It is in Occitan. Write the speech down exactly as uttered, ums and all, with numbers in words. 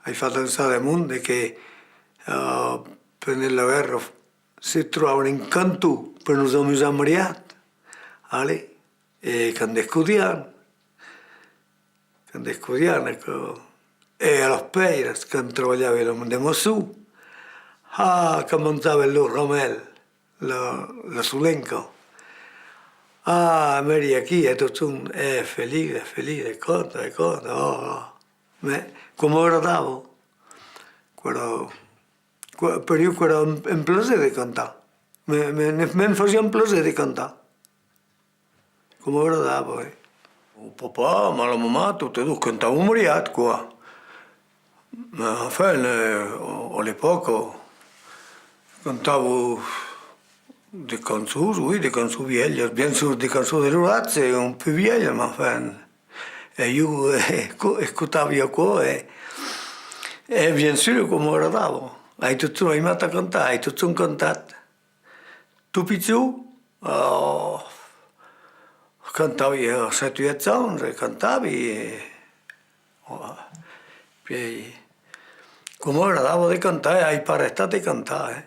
Ai fach dançar de monde que, eh, pendent la guèrra se trobavan un canton per nos amusar mariat. Allez, e quand descodian, quand descodian, e que, e a las pèiras, quand trabalhavan de maçon, ah, quand manjavan lo ramèl, la, la solenca. Ah, mèri aquí, e totjorn, e feliç, e feliç, e conta, e conta, oh, oh. Mès, com agradava! Qu'èra, que, per ieu qu'èra un, un plaser de cantar. Me, me, me, me'n fasiá un plaser de cantar. Com agradava, eh! Lo papà, ma la mamà, totes dos cantavan mariat, quoi. Mès enfin, eh, a l'epòca, cantavan de cançons, oui, de cançons vièlhas, bien sûr, de cançons de l'oratge, un peu vièlhas, mès enfin. E ieu, eh, esco-, escotava aquò, e, e bien sûr que m'agradava. Ai totjorn aimat a cantar, ai totjorn cantat. Tot pichon, eh, cantavi a sèt, uèch ans, e cantavi, e, oh, puèi, com m'agradava de cantar, e ai pas arrestat de cantar, eh.